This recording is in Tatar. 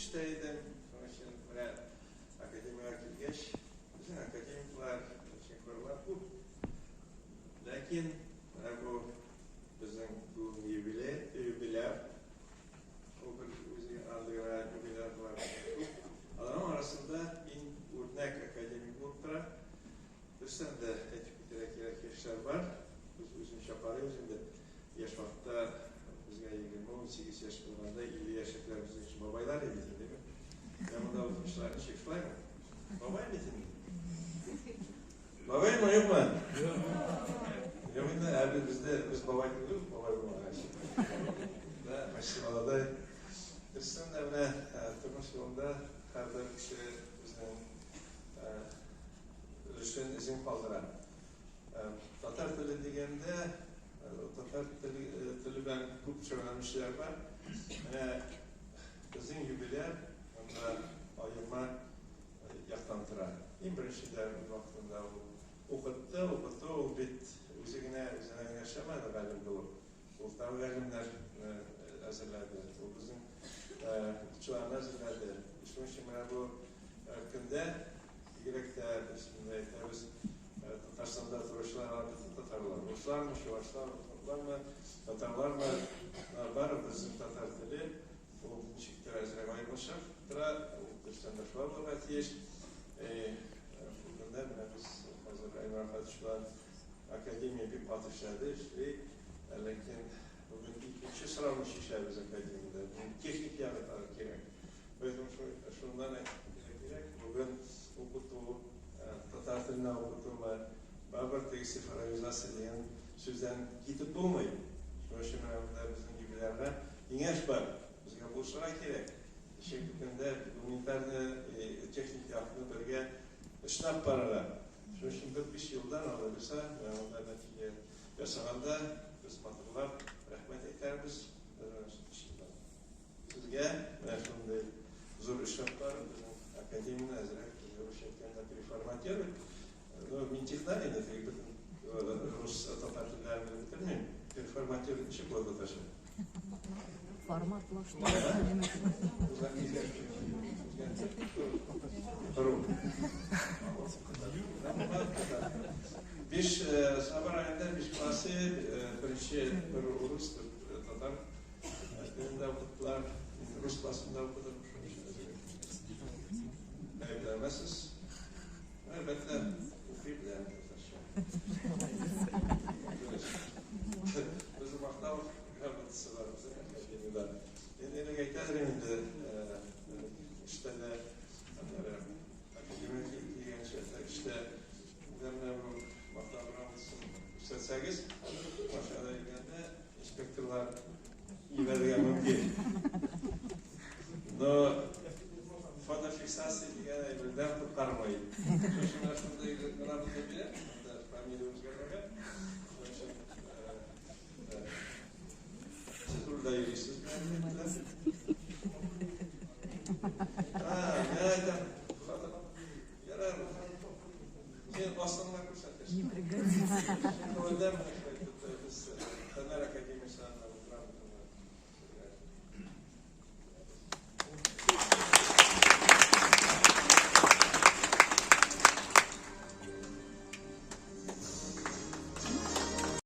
Эштә идем, шуның өчен менә академиягә килгәч, безнең академиклар, эшмәкәрләр күп. Ләкин менә бу безнең бүгенге юбилей, юбиляр, ул бер үзе андый гына юбилярлар күп. Аларның арасында иң үрнәк академик булып тора. Дөрестән дә әйтеп китәргә кирәк, яшьләр бар. Без үзенчә карыйбыз инде. Яшь вакытта безгә 20-18 яшь булганда 50 яшьлекләр безнең өчен бабайлар иде бит инде. Менә монда утыручылар ничек, шулаймы? Бабай бит инде. Бабаймы, юкмы? Юк инде, ә бездә без бабай түгел, бабай булмагач. Да, почти молодой. Дөрестән дә менә тормыш юлында һәрбер кеше үзенең өлешен, эзен калдыра. Татар теле дигәндә, татар теле, теле белән күп шөгыльләнүчеләр бар. Менә безнең юбиляр монда аерма яктан тора. Иң беренчедән, үз вакытында ул укытты, укыту ул бит үзе генә, үзенә генә эшләмәде галим булып. Ул тагы галимнәрне әзерләде. Ул безнең укытучыларны әзерләде. Шуның өчен менә бу көндә бигрәк тә без монда әйтәбез, Татарстанда торучылар алар бөтен татарлар. Руслармы, чувашлар, удмуртлармы, татарлармы, бары безнең татар теле ул ничектер әзрәк аерылышып тора, ул дөрестән дә шулай булырга тиеш. Бу көндә менә без хәзер Айнур Әхмәтович белән академия бик каты эшләде, эшли. Ләкин бүген икенче сорауны чишәбез академиядә. Техник ягы тагы кирәк. Поэтому шуннан әйтергә кирәк, бүген укыту, татар теленә укытумы, барыбер теге цифровизация дигән сүздән китеп булмый. Шуның өчен менә монда безнең юбилярга киңәш бар. Безгә булышырга кирәк. Чөнки көндә гуманитарны, техник якны бергә эшләп барырга. Шуның өчен бер биш елдан, Алла бирса, менә монда нәтиҗә ясаганда без матурлап рәхмәт әйтәрбез. Биш елдан. Сезгә менә шундый зур эш бар, безнең академияне әзрәк, русча әйткәндә, переформатировать. Ну, мин технарь инде, теге бөтен рус, татар телләрен белеп бетермим. Переформатировать ничек була татарча? Форматлаштыру. Биш Саба районында биш классы, беренче бер урыс, бер татар телендә укыттылар. Мин рус классында укыдым. Гаепләмәсез. Әлбәттә, укый беләм татарча. Безнең мактау грамотасы бар безнең академиядә. Мин элек әйтә идем инде, эштә дә, аннары академия килгәнче эштә менә бу мактау грамотасын күрсәтсәгез, машинада йөргәндә инспекторлар җибәрергә мөмкин. Но фотофиксация дигән әйбердән коткармый. Шушы менә шундый грамота бирә, монда фамилия үзгәрмәгән. Шуның өчен сез рульдә йөрисез.